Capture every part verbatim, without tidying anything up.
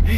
Slam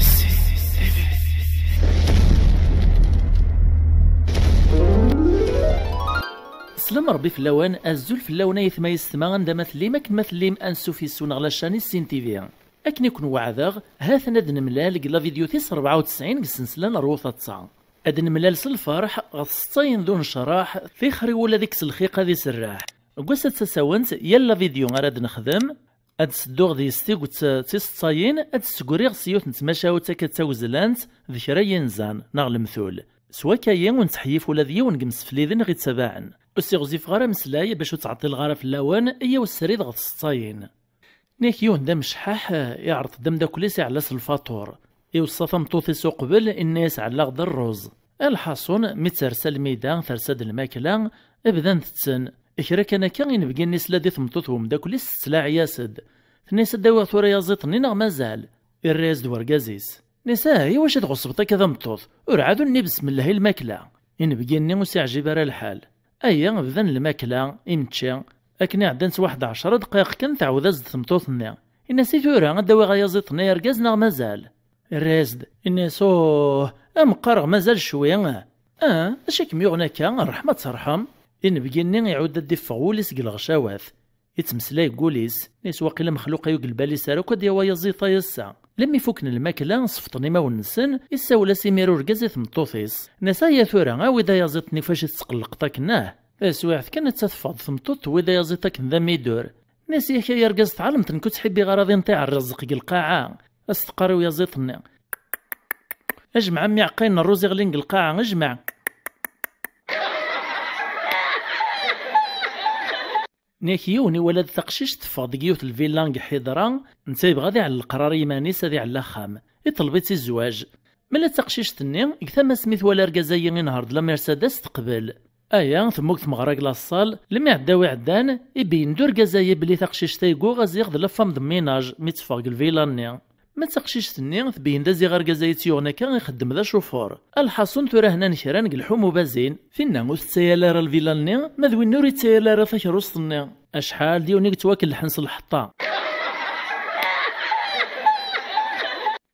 Rebbi fell-awen, azul fell-awen ay atma yessetma, anda ma tellim, akken ma tellim, ansuf yes-wen ɣer la chaîne Issin T V. Akken i ken-weɛdeɣ, ha-ten ad nemlal deg la vidéo tis rebɛa u tesɛin deg ssensla n Rrwet Aṭṭa. Ad nemlal s lferḥ ɣef tseṭṭayen d unecraḥ, tixri ula deg-s lxiq ad iserreḥ. Deg wass-a d tasawent, yal la vidéo ara d-nexdem, ad d-sedduɣ deg-s tiget d tiseṭṭayen, ad d-ssegriɣ s yiwet n tmacahut akka d tawezlant, d kra n yinzan, neɣ lemtul. S wakka-yi ur nettḥeyyif ula d yiwen deg yimsefliden i ɣ-ittabaɛen. Ur ssiɣzifeɣ ara ameslay, bac ur ttɛeṭṭileɣ ara fell-awen, iyyaw srid ɣer tseṭṭayen. Nek yiwen d amecḥaḥ, iɛreḍ-d ameddakel-is iɛella s lfaṭur. Iweṣṣa tameṭṭut-is uqbel, inna-yas ɛellaɣ-d rruz. Lḥaṣun, mi tersa lmida, tersa-d lmakla, bdan tetten. Kra kan akka, inebgi-nni isla-d i tmeṭṭut n umeddakel-is tettlaɛi-yas-d. Tenna-yas ad d-awiɣ tura yaẓiṭ-nni neɣ mazal? Irra-yas-d wergaz-is. Nisa, i wacu tɣeṣbeḍ akka tameṭṭut? Ur ɛad ur nni besmellah i lmakla. Inebgi-nni ur s-iɛjib ara lḥal. Aya, bdan lmakla, imečči. Akken iɛeddan s waḥed ɛecra dqayeq kan, tɛawed-as-d tmeṭṭut-nni. Ini-as i tura, ad d-awiɣ ayaẓiṭ-nni argaz neɣ mazal? Irra-yas-d, ini-as, uh, am qqareɣ mazal cwi. Ah, d acu i kem-yuɣen akka? Ṛṛeḥma ad terḥem. Inebgi-nni iɛudd ad d-iffeɣ wul-is deg lɣecawat. Ittmeslay deg wul-is, is waqila Mexluq-a ur yelli lbal-is ara akk ad yawi ayaẓiṭ-a ass-a. Lemmi fukken lmakla, sefṭen imawen-nsen, issawel-as imir urgaz i tmeṭṭut-is. Nna-as, aya tura, awi-d ayaẓiṭ-nni fac i tettqelleqeḍ akken, ah? Taswiɛt kan, atta teffeɣ-d tmeṭṭut, tewwi-d ayaẓiṭ akken d amidur. Nna-as, yak ay argaz, tɛelmeḍ nekk ur ttḥibbiɣ ara ad inṭiɛ rrezq deg lqaɛa. As teqqar i uyaẓiṭ-nni, ajmeɛ a mmi ɛeqqayen n rruz iɣlin deg lqaɛa, ajmeɛ. Nek yiwen iwala-d taqcict teffeɣ deg yiwet lvilla deg Ḥidra, netta yebɣa ad iɛell leqrar i yiman-is, ad iɛell axxam. Iṭleb-itt i zzwaǧ. Mela d taqcict-nni, deg tama-s mi twala argaz-agi inehher-d la Mercedes, teqbel. Aya, temmug tmeɣra deg laṣṣal, lemmi ɛedda wi ɛeddan, ibeyyen-d urgaz-agi belli taqcict-a i yuɣ aziɣ d la femme de ménage mi teffeɣ deg lvilla-nni. Ma d taqcict-nni, tbeyyen-d aziɣ argaz-a i tt-yuɣen akka ixeddem d acufuṛ. Alḥaṣun tura hnan kra n gelḥum ubazin, tinna ur tettayal ara lvilla-nni, ma d winna ur ittayal ara takeṛṛust-nni. Acḥal d yiwen i yettwakellḥen s lḥeṭṭa.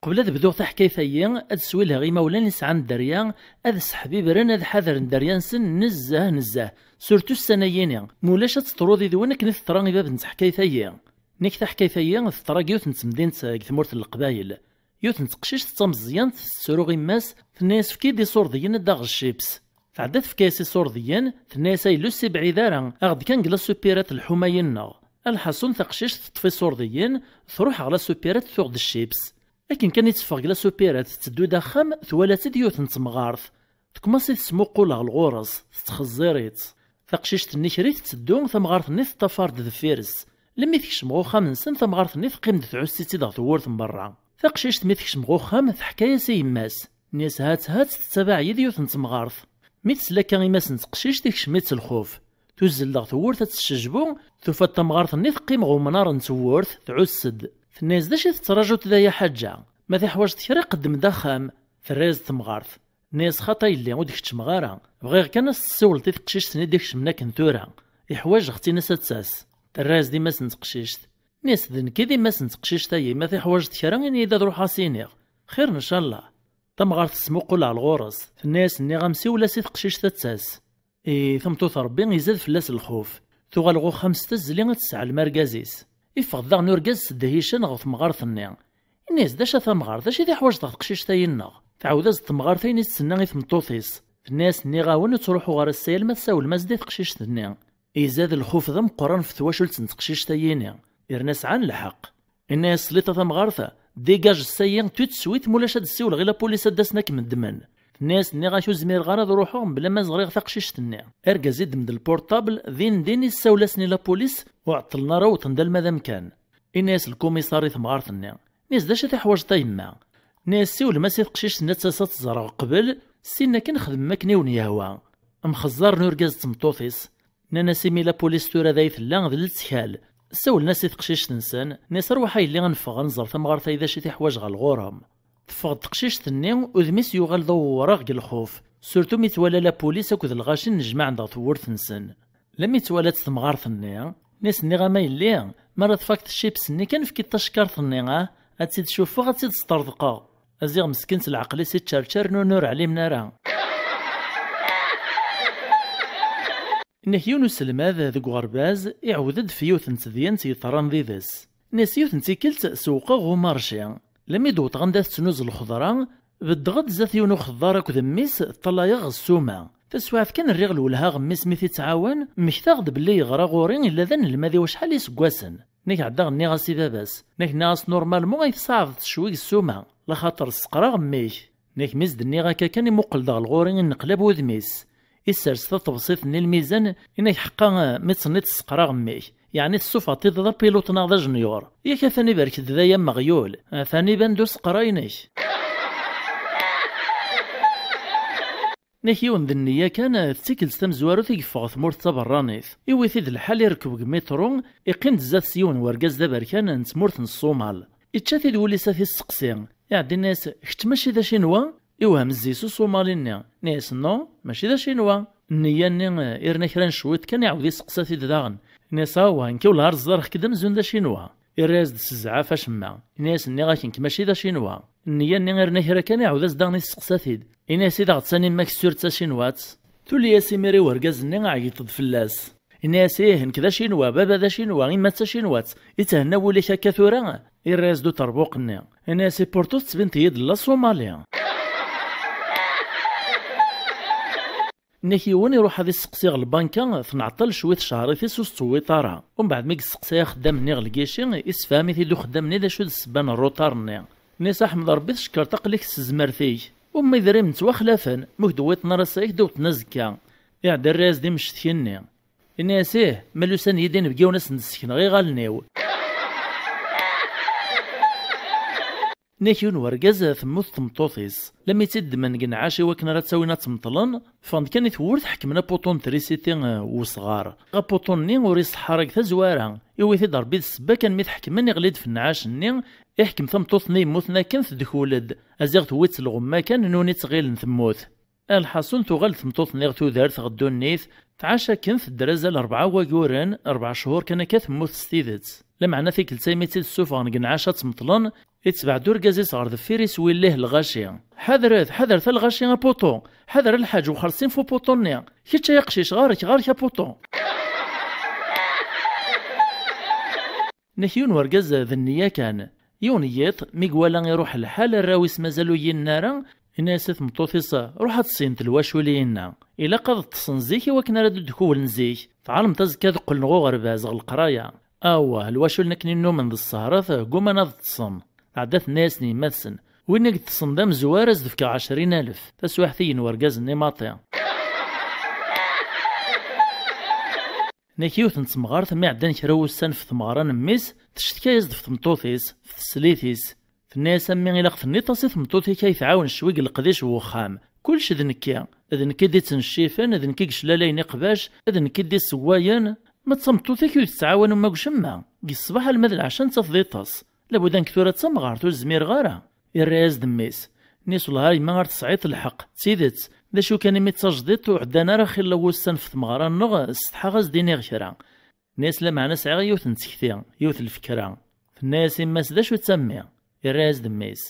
Qbel ad bduɣ taḥkayt-ayi, ad swilheɣ imawlan i sɛan dderya, ad sseḥbibren, ad ḥadren dderya-nsen nezzeh, nezzeh, surtout ssana-yini, mulac ad teṭru did-wen akken i teṭra i bab n teḥkayt-ayi. Nek taḥkayt-ayi teṭra deg yiwet n temdint deg tmurt n Leqbayel. Yiwet n teqcict d tameẓyant tettru i yemma-s, tenna-yas, efk-iyi-d iṣurdiyen ad d-aɣeɣ ccips. Tɛedda tefka-yas iṣurdiyen, tenna-yas, ay Lucy, bɛid ara, aɣ-d kan deg la supérette lḥuma-yi-nneɣ. Alḥaṣun taqcict teṭṭef iṣurdiyen, truḥ ɣer la supérette tuɣ-d ccips. Akken kan i teffeɣ deg la supérette tetteddu-d axxam, twala-tt-id yiwet n temɣart. Tekmaṣ i tesmuqul ɣer ɣur-s, tettxeẓẓir-itt. Taqcict-nni kra i tetteddu, tamɣart-nni teṭṭafar-d deffir-s. Lemmi tekcem ɣer uxxam-nsen, tamɣart-nni teqqim-d tɛuss-itt-id ɣer tewwurt n berra. Taqcict mi tekcem ɣer uxxam, teḥka-yas i yemma-s. Nni-as, hat, hat, tettabaɛ yid yiwet n temɣart. Mi tesla akka i mass n teqcict, ikcem-itt lxuf. Tuzzel-d ɣer tewwurt ad teccejbu, tufa-d tamɣart-nni teqqim ɣer umnar n tewwurt, tɛuss-d. Tenna-yas, d acu i tettrajuḍ da, ya ḥaǧa? Ma tiḥwaǧeḍ kra, iqeddem-d axxam. Terra-yas-d temɣart. Nni-as, xaṭi a yelli, ur d-keččmeɣ ara. Bɣiɣ kan ad s-tessiwleḍ i teqcict-nni i d-ikecmen akken tura. Iḥwaǧeɣ-tt, ini-as ad tas. Terra-yas-d i mass n teqcict. Nni-as, d nekk i d mass n teqcict-ayi, ma tiḥwaǧeḍ kra, ini-yi-d ad ruḥeɣ ad s-iniɣ. Xir, ncallah. Tamɣart tesmuqul ɣer ɣur-s. Tenna-yas, nniɣ-am siwel-as i teqcict ad tas. I tameṭṭut Rebbi izad fell-as lxuf. Tuɣal ɣer uxxam s tazzli ad tesseɛlem argaz-is. Iffeɣ-d daɣen urgaz s ddhican ɣer temɣart-nni. Ini-as, d acu a tamɣart, d acu i tiḥwaǧeḍ ɣer teqcict-ayi-nneɣ? Tɛawed-as-d temɣart ayen i s-tenna i tmeṭṭut-is. Tenna-yas, nniɣ-awen ur ttruḥu ɣer ssayal ma tsawlem-as-d i teqcict-nni. Izad lxuf d ameqqran ɣef twacult n teqcict-ayi-nni. Yerna sɛan lḥeqq. Inna-yas, tesliḍ a tamɣart, dégage ssayi tout de suite, mulac ad d-ssiwleɣ i la police ad d-asen ad kem-ddmen. Tenna-yas, nniɣ-ak ur zmireɣ ara ad ruḥeɣ mebla ma ẓriɣ taqcict-nni. Argaz iddem-d lpurṭabl, din din issawel-asen i la police, ur ɛeṭṭlen ara wwḍen-d alma d amkan. Inna-yas lkumiṣar i temɣart-nni. Nni-as, d acu i tiḥwaǧeḍ a yemma? Nni-as, siwlem-as i teqcict-nni ad tas ad tt-ẓreɣ qbel, ssin akken xedmem akken i wen-yehwa. Mxeẓẓaren urgaz d tmeṭṭut-is. Nnan-as, imi la police tura d ay tella, d lettkal. Ssawlen-as i teqcict-nsen, nni-as, rwaḥ a yelli ad neffeɣ ad nẓer tamɣart-ayi d acu i tiḥwaǧ ɣer lɣur-m. Teffeɣ-d teqcict-nni, udem-is yuɣal d awewraɣ deg lxuf, surtout mi twala la police akked lɣaci nnejmaɛen-d ɣer tewwurt-nsen. Lemmi twala-tt temɣart-nni, nni-as, nniɣ-am a yelli, mi ara tfaked ccips-nni kan efk-iyi-d tacekkart-nni, ah, ad tt-id-cuffeɣ, ad tt-id-sṭerḍqeɣ. Aziɣ meskin s leɛqel-is iččerčaren ur ɛlimen ara. Inna-k yiwen uselmad deg uɣerbaz iɛawed-d f yiwet n tedyant yeḍran did-s. Inna-yas yiwet n tikkelt sewqeɣ ɣer umarci. Lammi d-wwḍeɣ anda tettnuz lxeḍra, beddeɣ-d zdat yiwen uxeḍḍar akked mmi-s, ṭṭalayeɣ ɣer ssuma. Taswiɛt kan rriɣ lwelha ɣer mmi-s mi t-ittɛawan, mmektaɣ-d belli yeɣra ɣur-i illa d anelmad i wacḥal iseggasen. Nek ɛeddaɣ nniɣ-as i baba-s. Nek nniɣ-as normalement ay tsaɛdeḍ ccwi deg ssuma, laxaṭer sseqraɣ mmi-k. Nek mi s-d-nniɣ akka kan imuqel-d ɣer lɣur-i inneqlab wudem-is. Issers taṭebsit-nni lmizan, inek ḥeqqa mi tt-tenniḍ sseqraɣ mmi-k. Yeɛni tessufɣeḍ-t-id d apiluṭ neɣ d ajenyur. Yak atan ibarek-d d aya meɣyul. Atan iban-d useqra-inek. Nek yiwen d nniya kan, d tikkelt tamezwarut i yeffeɣ tmurt taberranit. Iwi-t-id lḥal irekb deg mitru, iqqim-d zdat-s yiwen wergaz d aberkan n tmurt n Ṣṣumal. Ičča-t-id wul-is ad t-isseqsi. Iɛeddi inna-yas: "Kečč mačči d acinwa?" Iwhem zzi-s uṣumali-nni. Inna-yas: "Non, mačči d acinwa." Nniya-nni, eh, irna kra n cwiṭ kan iɛawed iseqsa-t-id daɣen. Inna-yas: "Awa, nekk wellah ar ẓẓareɣ-k-id amzun d acinwa." Irra-yas-d s zzɛaf acemma. Inna-yas: "Nniɣ-ak nekk mačči d acinwa." Nniya-nni irna kra kan iɛawed-as daɣen iseqsa-t-id. Inna-yas: "I daɣ ttani ma kessur d tacinwat?" Tuli-yas imir i wergaz-nni ɛyiṭ-d fell-as. Inna-yas: "Ih, nekk d acinwa, baba d acinwa, imma d tacinwat. Ithenna wul-ik akka tura?" Irra-yas-d uṭerbuq-nni. Inna-yas: "I pourtant tettbineḍ-iyi-d la Somali." Nnak yiwen iruḥ ad iseqsi ɣer lbanka, tenɛeṭṭel cwiṭ cehrit-is ur s-tewwiḍ ara. Umbeɛd mi yesseqsay axeddam-nni ɣer lgici, issefham-it-id uxeddam-nni d acu d ssebba n rruṭar-nni. Inna-yas: "Ḥmed Ṛebbi tcekkreḍ aql-ik s tezmert-ik. Umma idrimen ttwaxlafen, ma ur k-d-wwiḍen ara ssya ad k-d-wwḍen azekka." Iɛedda irra-yas-d imecetki-nni. Inna-yas: "Ih, ma lusan-iyi-d inebgiwen ad sen-d-ssekneɣ iɣallen-iw." Nnak yiwen wergaz temmut tmeṭṭut-is. Lammi tt-id-ddmen deg nɛac i wakken ara tt-awin ad tmeṭlen, ffɣen-d kan i tewwurt ḥekmen apuṭu n trisiti, eh, n wesɣar. Apuṭu-nni ur iṣeḥḥa ara deg tazwara. Iwi-t-id Ṛebbi d ssebba kan mi t-ḥekmen iɣli-d f nnaɛac-nni, iḥkem tameṭṭut-nni yemmuten akken tedkul-d. Aziɣ tewwi-tt lɣemma kan, nuni ttɣilen temmut. Lḥaṣun tuɣal tmeṭṭut-nni ɣer tudert ɣer ddunit, tɛac akken tedder azal rebɛa waguren, rebɛa cchur kan akka temmut s tidet. Lameɛna tikkelt-a imi tt-id-ssufɣen deg nɛac ad tt-meṭlen, itbeɛ-d urgaz-is ɣer deffir-is willih lɣaci. "Ḥadret, ḥadret a lɣaci a puṭu! Ḥader a lḥaǧ wexxer sin f upuṭu-nni! Kečč ay aqcic, ɣar-k, ɣar-k a puṭu!" Nek yiwen wergaz d nniya kan. Yiwen yiḍ, mi iwala iruḥ lḥal, arraw-is mazal ur yinen ara, inna-yas i tmeṭṭut-is: "Ruḥ ad tṣeyyent lwacul-inna. Ilaq ad ṭṭsen zik i wakken ara d-ddukkulen zik. Tɛelmeḍ azekka ad qqlen ɣer uɣerbaz ɣer leqraya. Awah, lwacul-nni akken i nnumen d sseharat, gguman ad ṭṭsen." Tɛedda tenna-yasen i yemma-tsen: "Win i yeṭṭsen d amezwar, ad s-d-fkeɣ ɛecrin alef." Taswiɛt-ihin wergaz-nni maṭi. Nek yiwet n temɣart mi ɛeddan kra wussan f tmeɣra n mmi-s, tectka-yas-d f tmeṭṭut-is, f teslit-is. Tenna-yas: "A mmi, ilaq tenniḍ-as i tmeṭṭut-ik ay tɛawen ccwi deg leqdic n wexxam. Kullec d nekki. D nekk i d-ittneccifen, d nekk i yeclalayen iqbac, d nekk i d-issewwayen. Ma d tameṭṭut-ik ur tettɛawan uma deg ucemma. Deg ṣṣbeḥ alma d lɛecca nettat d iṭes. Labud a nekk tura d tamɣart, ur zmireɣ ara." Irra-yas-d mmi-s. Nni-s: "Wellah a yemma ar tesɛiḍ lḥeqq, d tidet. D acu kan imi d tajdiṭ ur ɛeddan ara xilla wussan f tmeɣra-nneɣ, setḥaɣ ad s-d-iniɣ kra." Nni-as: "Lameɛna sɛiɣ yiwet n tekti, yiwet n lfekra." Tenna-yas yemma-s: "D acu-tt a mmi?" Irra-yas-d mmi-s.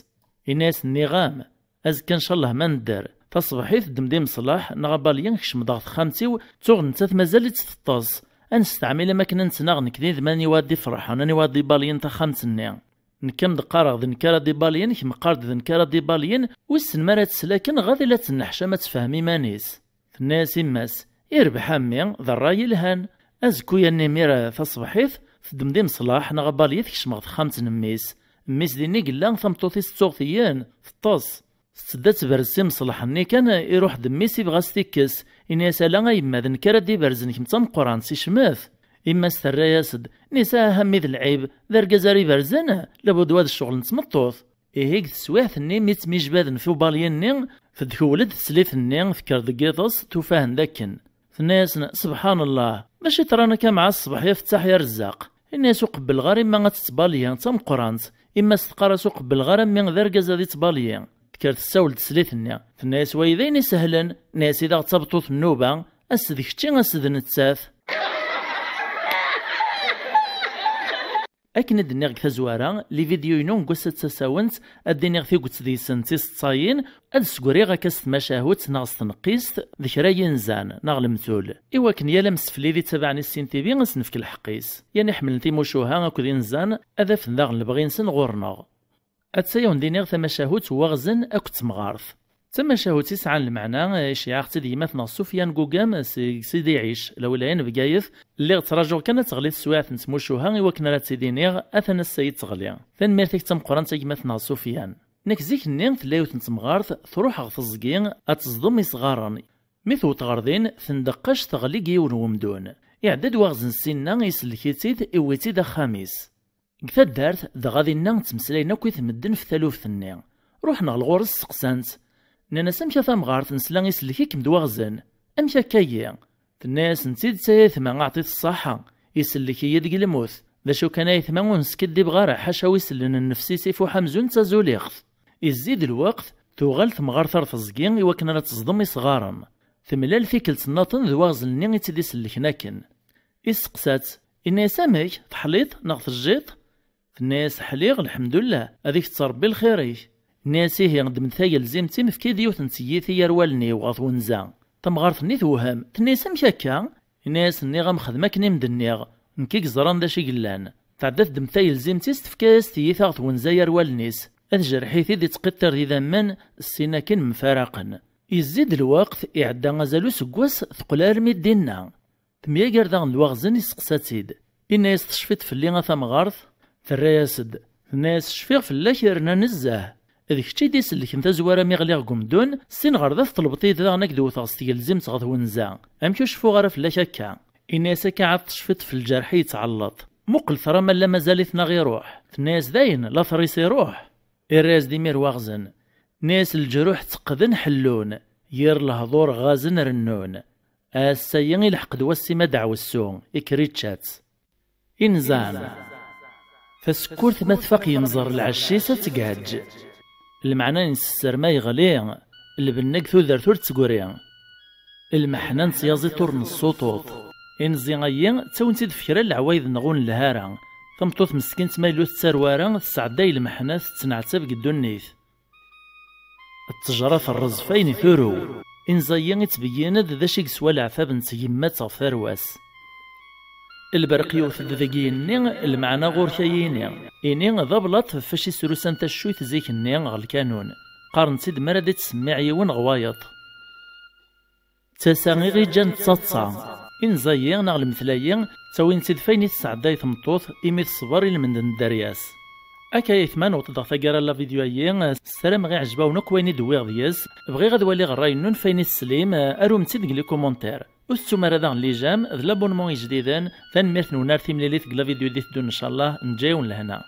Inna-yas: "Nniɣ-am, azekka ncallah ma nedder, taṣebḥit ddem-d imeṣlaḥ neɣ abalyi kecm-d ɣer texxamt-iw, ttuɣ nettat mazal-itt teṭṭes. Ad nesteɛmil am akken ad nettnaɣ nekk d idman i waɣ-d-ifeṛḥen, aniwa ad d-ibalyen taxxamt-nni. Nekk am d-qqareɣ d nekk ara d-ibalyen, kemm qqar-d d nekk ara d-ibalyen, wissen ma ara tesla akken ɣad ila tenneḥcam ad tefhem iman-is." Tenna-yas yemma-s: "Irbeḥ a mmi, d ṛṛay yelhan. Azekku-ya-nni imir taṣebḥit, teddem-d imeṣlaḥ neɣ abalyi tkecmeɣ texxamt n mmi-s. Mmi-s dinni yella, tameṭṭut-is ttuɣ-t-yen, teṭṭes." Tettedda ad tebrez s imeṣlaḥ-nni kan, iruḥ-d mmi-s ibɣa s-t-ikkes. Inna-yas: "Ala a yemma, d nekk ara d-iberzen, kemm d tameqqrant, sicmet." Yemma-s terra-yas-d, nni-s: "Ah, a mmi d lɛib, d argaz ara iberzen? Labud wa d ccɣel n tmeṭṭut." Ihi deg teswiɛt-nni mi ttemyejbaden f ubalyi-nni, teddkewwel-d teslit-nni, tekker deg yiḍes, tufa-hen d akken. Tenna-yasen: "Sebḥan Llah, d acu yeḍran akka mɛa ṣṣbeḥ ya Fettaḥ ya Rezzaq?" Inna-yas: "Ur qebbleɣ ara imma ad tettbalyi, d tameqqrant. Imma-s teqqar-as ur qebbleɣ ara mmi d argaz ad ittbalyi." Tekker tessawel-d teslit-nni. Tenna-yas: "Wayi d ayen isehlen." Tenna-yas: "I daɣ d tabeṭṭut n nnuba, ass d kečči, ass d nettat." Akken i d-nniɣ deg tazwara, lividyu-inu n wass-a d tasawent, ad d-iniɣ tiget deg-sent tiseḍsayin, ad sgriɣ akka s tmacahut neɣ s tneqqist d kra n yinzan neɣ lemtul, i wakken yal amseflid ittabaɛen i Ssin T V ad s-nefk lḥeqq-is. Yan iḥemmlen timucuha akked inzan ad afen daɣen lebɣi-nsen ɣur-neɣ. Atta-ya wen-d-iniɣ tamacahut n waɣzen akked temɣart. D tamacahut i sɛan lmeɛna, eh, iceyyeɛ-aɣ-tt-id gma-tneɣ Sufyan Gugam seg Sidi Ɛic, lawlayen Bgayet. Lliɣ ttrajuɣ kan ad teɣli teswiɛt n tmucuha i wakken ara tt-id-iniɣ, atan ass-a i d-teɣli. Tanemmirt-ik d tameqqrant a gma-tneɣ Sufyan. Nekk zik-nni tella yiwet n temɣart truḥ ɣer teẓgi ad teẓdem isɣaren. Mi tewweḍ ɣer din, tendeqqec teɣli deg yiwen n wemdun. Iɛedda-d waɣzen ssinna, isellek-itt-id, iwwi-tt-id axxam-is. Deg taddart, dɣa dinna ttmeslayen akk-it medden ɣef taluft-nni. Ruḥen ɣer ɣur-s, steqsan-tt. Nnan-as: "Amek a tamɣart, nesla isellek-ikem-d waɣzen. Amek akka-yi?" Tenna-yasen-tt-id: "Ay aytma, aɛṭit ṣṣaḥa. Isellek-iyi-d deg lmut. D acu kan a aytma, ur neskiddibeɣ ara, ḥaca wi isellen nnefs-is ifuḥ amzun d tazuliɣt." Izzi-d lweqt, tuɣal temɣart ar teẓgi i wakken ara teẓdem isɣaren. Temlal tikkelt nniḍen d waɣzen-nni i tt-id-isellken akken. Isteqsa-tt, inna-yas: "Amek, teḥliḍ neɣ tejjiḍ?" Tenna-yas: "Ḥliɣ, lḥemdullah, ad ikett Ṛebbi lxir-ik." Inna-yas: "Ihi, ddem tagelzimt-im, efk-iyi-d yiwet n teyyiti ar wallen-iw ɣer twenza." Tamɣart-nni tewhem, tenna-yas: "Amek akka?" Inna-yas: "Nniɣ-am xdem akken i m-d-nniɣ, nekk i yeẓran d acu i yellan." Tɛedda teddem tagelzimt-is, tefka-yas tiyita ɣer twenza ar wallen-is. Tjerreḥ-it-id, ittqiṭṭir d idammen, ssin akin mfaraqen. Izzi-d lweqt, iɛedda azal useggas, teqqel armi d dinna. Temyager daɣen d waɣzen, isteqsa-tt-id. Inna-yas: "Tecfiḍ fell-i a tamɣart?" Terra-yas-d. Tenna-yas: "Cfiɣ fell-ak yerna nezzeh. D kečč i d-isellken tazwara mi ɣliɣ deg umdun, ssin ɣer da teṭlebeḍ-iyi-d daɣen ad k-d-wteɣ s tgelzimt ɣer twenza. Amek ur ceffuɣ ara fell-ak akka?" Inna-yas: "Akka ɛad tecfiḍ f lǧerḥ i yettɛelleḍ. Muqel tṛa ma llan mazal-it neɣ iruḥ." Tenna-yas: "Dayen, later-is iruḥ." Irra-yas-d imir waɣzen. Inna-yas: "Leǧruḥ tteqqden ḥellun, yir lehdur ɣazen rennun. Ass-ayi ilḥeq-d wass-im a deɛwessu, ikker ičča-tt." Inzan. Tasekkurt ma tfaq yenẓer lɛecc-is ad tgajj. Lmeɛna-ines sser ma yeɣli, lbenna deg tudert ur d-tegri. Lmeḥna n tyaẓiḍt ur nessuṭuṭ. Inzi-ayi ttawin-tt-id f kra n leɛwayed-nneɣ ur nelhi ara. Tameṭṭut meskint ma yella ur tettarew ara, tesɛedday lmeḥna, tettenɛettab deg ddunit. Ttejra terreẓ f ayen i turew. Inzi-ayi ittbeyyin-d d acu i yeswa leɛtab n tyemmat ɣef tarwa-s. Lberq yewwet-d deg yigenni, lmeɛna ɣur-k ay ini. Ini d ablaṭ ɣef wacu i srusan taccuyt zik-nni ɣer lkanun. Qqaren-tt-id mi ara d-ittsemmiɛ yiwen ɣer wayeḍ. D tasa i ɣ-iǧǧan d taḍsa. Inzi-ayi neɣ lemtel-ayi ttawin-tt-id f ayen i tesɛedday tmeṭṭut imi teṣber i lmend n dderya-s. Akka ay aytma, newweḍ-d ɣer taggara n la vidéo-ayi, ssarameɣ iɛjeb-awen akk wayen i d-wwiɣ deg-s. Bɣiɣ ad waliɣ ṛṛay-nnun f ayen i teslim, arum-tt-id deg les commentaires. Ur tettum ara daɣen les j'aime d l'abonnement ijdiden. Tanemmirt-nwen ar timlilit deg la vidéo i d-iteddun, ncallah, neǧǧa-yawen lehna.